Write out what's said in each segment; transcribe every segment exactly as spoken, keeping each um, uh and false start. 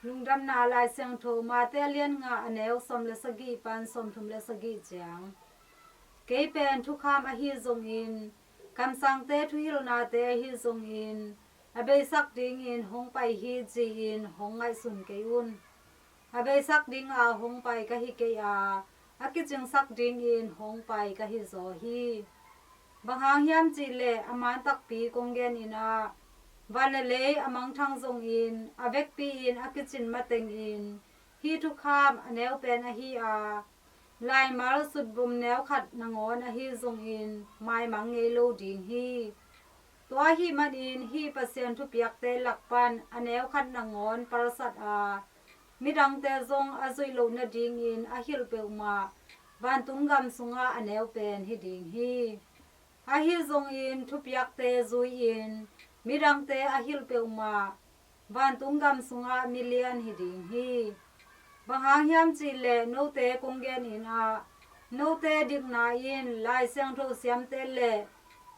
Lungdamna Lai Siangtho Mate a lian nga, a neu sawm le sagih pan sawmthum le sagih ciang. Kei pen thukham ahi zongin, kamsangte thuhilhnate ahi zongin, a beisak dingin hong pai hi ci-in hong ngaihsun kei un. A beisak dinga hong pai ka hi kei a, a kicingsak dingin hong pai ka hi zaw hi. Bang hang hiam cihleh a man takpi kong genin ah, van le lei a mangthang zongin, a vekpi-in a kicin matengin, hih thukham a neu pen ahi a, laimal sutbum neu khat nangawn ahi zongin maimang ngei lo ding hi. Tua ahih manin hih Pasian thupiakte lak pan a neu khat nangawn palsat a, midangte zong a zuih loh nadingin a hilh peuhmah vantung gam sungah a neu pen hi ding hi. Ahi zongin thupiakte zui-in midangte a hilh peuhmah vantung gam sungah milian hi ding hi. Bang hang hiam cihleh note kong genin ah, note dikna in Lai Siangtho siamte le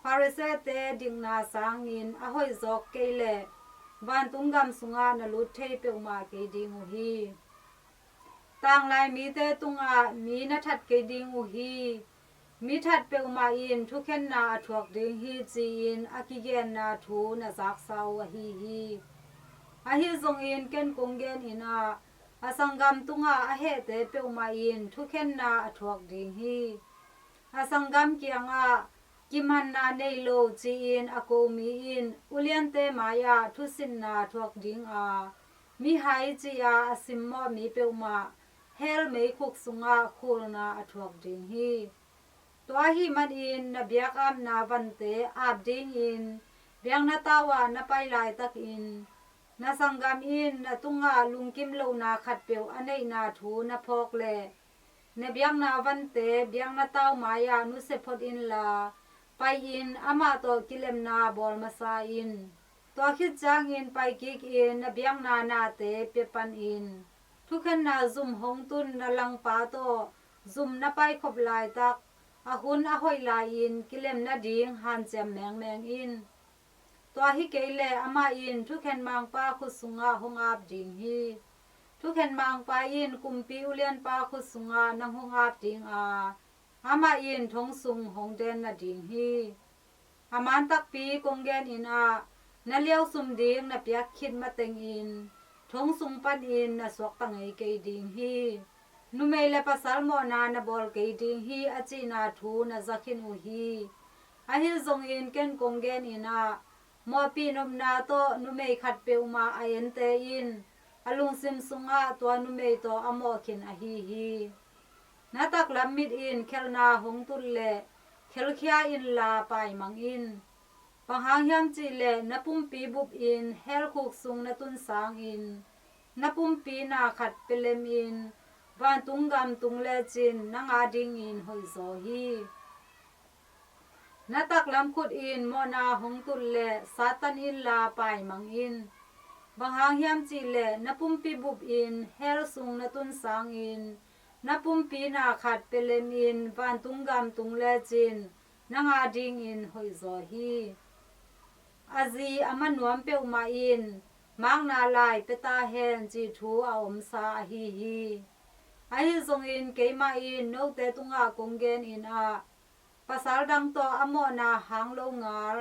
Pharisee-te dikna sangin a hoih zawk kei leh, vantung gam sungah na lut thei peuhmah kei ding uh hi. Tanglai mite tungah mi na that kei ding uh hi. Mi that peuhmah in thukhenna a thuak ding hi ci-in a kigenna thu na zaksa uh ahi hi. Ahi zongin ken kong genin ah, a sanggam tungah a hehte peuhmah in thukhenna a thuak ding hi. A sanggam kiangah, "Kimanna nei lo," ci-in a ko mi in uliante mai-ah thusitna thuak ding a, "Mihai," ci-a a simmawh mi peuhmah hell meikhuk sungah khulna a thuak ding hi. Tua ahih manin na biakapna vante ap dingin biakna tau ah na pai laitakin, na sanggam in na tungah lungkim lohna khatpeuh a neihna thu na phawk leh, na biakna vante biakna tau mai-ah nusia phot inla, pai-in amah tawh kilemna bawl masa in. Tua khit ciangin pai kikin na biakna nate pia pan in. Thukhenna zum hong tun na langpa tawh zum na paikhop laitak, a hun a hoih lai-in kilem nading hanciam mengmeng in. Tua hi kei leh amah in thukhen mangpa khut sungah hong ap ding hi. Thukhen mangpa in kumpi ulianpa khut sungah nang hong ap ding a, amah in thong sung hong den nading hi. A man takpi kong genin ah, na liausum ding na piak khit matengin thong sung panin na suakta ngei kei ding hi. Numei le pasal mawhna na bawl kei ding hi, a cihna thu na za khin uh hi. Ahi zongin ken kong genin ah, mawhpih nopna tawh numei khat peuhmah a ente in a lungsim sungah tua numei tawh a mawh khin ahi hi. Na taklam mit in khelhna hong tut leh khelkhia inla paimang in. Bang hang hiam cihleh na pumpi bupin hell khuk sung na tun sangin, na pumpi na khat pia lemin vantung gam tung lecin nang adingin hoihzaw hi. Na taklam khut in mawhna hong tut leh Satan inla paimang in. Bang hang hiam cihleh na pumpi bupin hell sung na tun sangin, na pumpi na khat pia lemin vantung gam tung lecin nang adingin hoihzaw hi. A zi a ma nuam peuhmah in makna lai pia ta hen, cih thu a omsa ahi hi. Ahi zongin keimah in note tungah kong genin ah, pasal dang tawh a mawhna hang lo ngal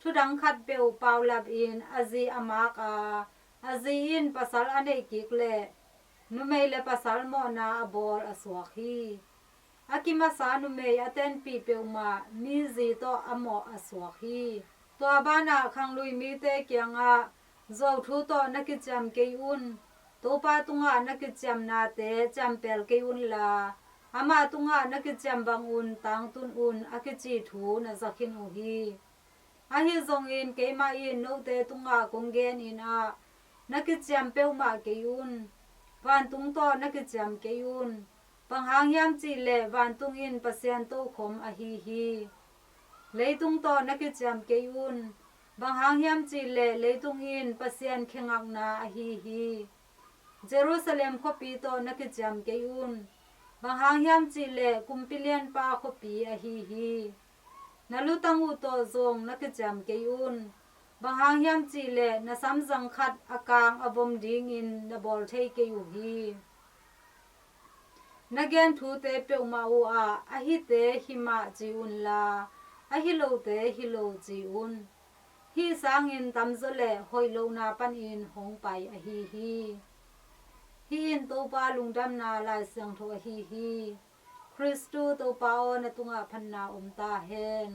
thudang khatpeuh paulapin a zi a mak a, a zi in pasal a neih kik leh numei le pasal mawhna a bawl a suak hi. A kimasa numei a tenpih peuhmah mi zi tawh a mawh a suak hi. Tua banah khanglui mite kiangah, "Zuauthu tawh na kiciam kei un. Topa tungah na kiciamnate ciampel kei unla, amah tungah na kiciam bangun tangtun un," a kici thu na za khin uh hi. Ahi zongin keimah in note tungah kong genin ah, na kiciam peuhmah kei un. Vantung tawh na kiciam kei un. Bang hang hiam cihleh vantung in Pasian tokhom ahi hi. Leitung tawh na kiciam kei un. Bang hang hiam cihleh leitung in Pasian khengakna ahi hi. Jerusalem khuapi tawh na kiciam kei un. Bang hang hiam cihleh kumpi lianpa khuapi ahi hi. Na lutang uh tawh zong na kiciam kei un. Bang hang hiam cih leh na samzang khat a kang a vom dingin na bawl thei kei uh hi. Na gen thute peuhmah uh ah, a hite hi mah ci unla, a hi lote hi lo ci un. Hih sangin tamzaw leh hoih lohna panin hong pai ahi hi. Hih in Topa lungdamna Lai Siangtho ahi hi. Khristu Topa aw, na tungah phatna om ta hen.